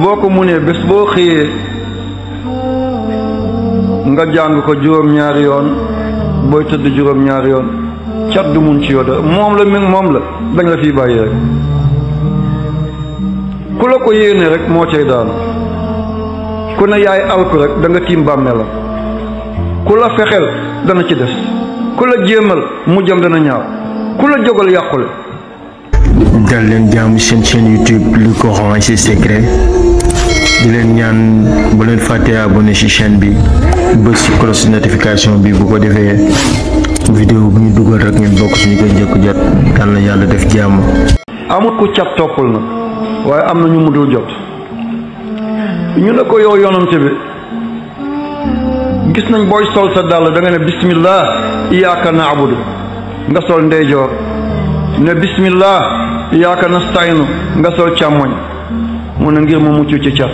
boo ko munee bés boo xëyee nga jàng ko juróom-ñaari yoon booy tëdd juróom-ñaari yoon cat du mun ci yow da moom la dañ la fii bàyyi rek ku la ko yéene rek moo cay daanu ku ne yaay alku rek da nga tiim bàmmee la ku la fexeel dana ci des ku la jéemal mu jëm dana ñaaw ku la jógal yàqule. dal leen jàmm seen chaîne YouTube le Coran et ses secrets di leen ñaan bu leen fàttee abonné ci chaîne bi bës ci cloche notification bi bu ko defee vidéo bu ñu dugal rek ngeen bokk suñu koy njëkk jot dal na yàlla def jàmm. amut ku cat toppul na waaye am na ñu mu dul jot ñu ne ko yow yonante bi gis nañ booy sol sa dàll da nga ne bismillah iyyaka na'budu nga sol ndeyjoor ne bismillah iyyaka nasta'inu nga sol càmmoñ mu ne ngir mu mucc ci cat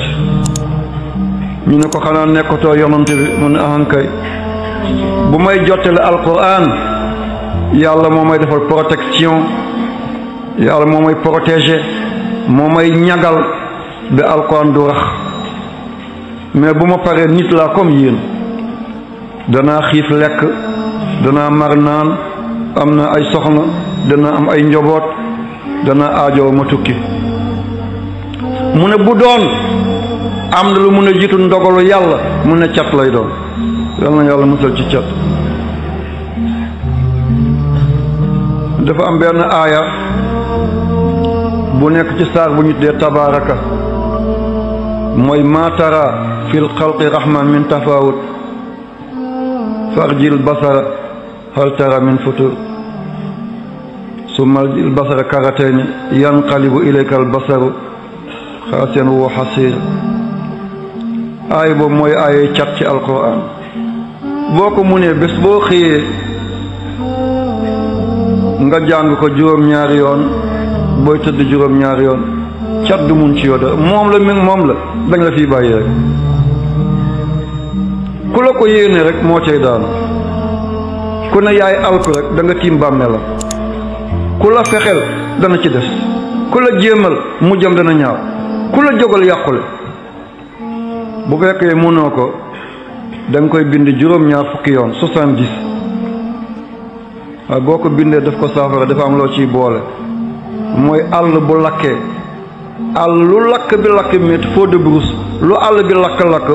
ñu ne ko xanaa nekkatoo yonante bi mu ne ahankay bu may jottale alquran yàlla moo may defal protection yàlla moo may protéger moo may ñagal ba alquran du rax mais bu ma paree nit laa comme yéen danaa xiif lekk danaa mar naan am na ay soxna dana am ay njaboot dana aajoo ma tukki mu ne bu doon am na lu mun a jiitu ndogalu yàlla mu ne cat lay doon yal na yàlla musal ci cat. dafa am benn aaya bu nekk ci saar bu ñu tuddee tabaaraka mooy maa tara fil xalqi rahman min tafawut farjil basara hal tara min futur summa al basara karatayni yanqalibu ilayka al basaru xaasiyan wa xasiir aay boobu mooy aayee cat ci alquran boo ko munee bés boo xëyee nga jàng ko juróom-ñaari yoon booy tëdd juróom-ñaari yoon cat du mun ci yow da moom la dañ la fii bàyyi rek ku la ko yéene rek moo cay daanu ku ne yaay alku rek da nga tiim bàmmee la ku la fexeel dana ci des ku la jéemal mu jëm dana ñaaw ku la jógal yàqule bu fekkee mënoo ko da nga koy bind juróom-ñaar fukki yoon 70 waaye boo ko bindee daf ko saafara dafa am loo ciy boole mooy àll bu lakkee àll lu lakk bi lakk métti feu de brousse lu àll bi lakk-lakk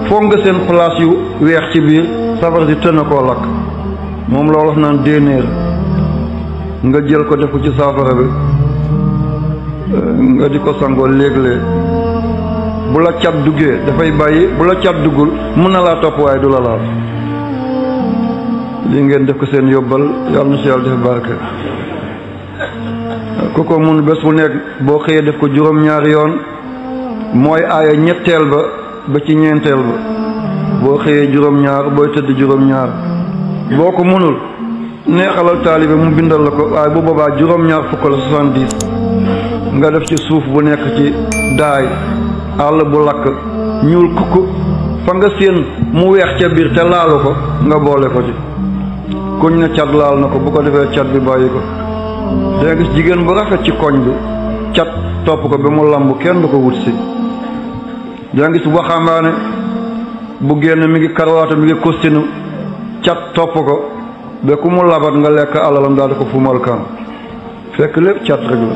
foog nga seen place yu weex ci biir safara si tën a koo lakk moom la wax naan déenéer nga jël ko def ko ci saafara bi nga di ko sangoo léeg-léeg bu la cat duggee dafay bàyyi bu la cat duggul mën na laa topp waaye du la laal lii ngeen def ko seen yóbbal yàlla na si yàlla def barke ku ko mun bés bu nekk boo xëyee def ko juróom-ñaari yoon mooy aaya ñetteel ba ci ñeenteel ba boo xëyee juróom-ñaar booy tëdd juróom-ñaar boo ko munul neexalal taalibe mu bindal la ko waaye bu boobaa juróom-ñaar fukk la 70 nga def ci suuf bu nekk ci daay àll bu lakk ñuul kukk fa nga séen mu weex ca biir te laalu ko nga boole ko ci kuñ ne cat laal na ko bu ko defee cat bi bàyyi ko danga gis jigéen bu rafet ci koñ bi cat topp ko ba mu lamb kenn du ko wut si danga gis waxambaane bu génn mi ngi karawaata mi ngi kostinu cat topp ko ba ku mu labat nga lekk alalam daal di ko fumal kan fekk lépp cat rek la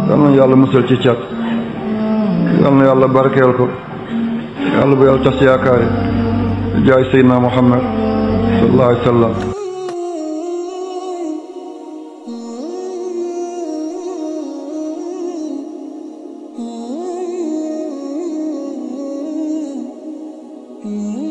yal na yàlla musal ci cat yal na yàlla barkeel ko yàlla bu yàlla tas yaakaari jaay Seydina Muhammad sallallahu alayhi wa sallam. Mm-hmm.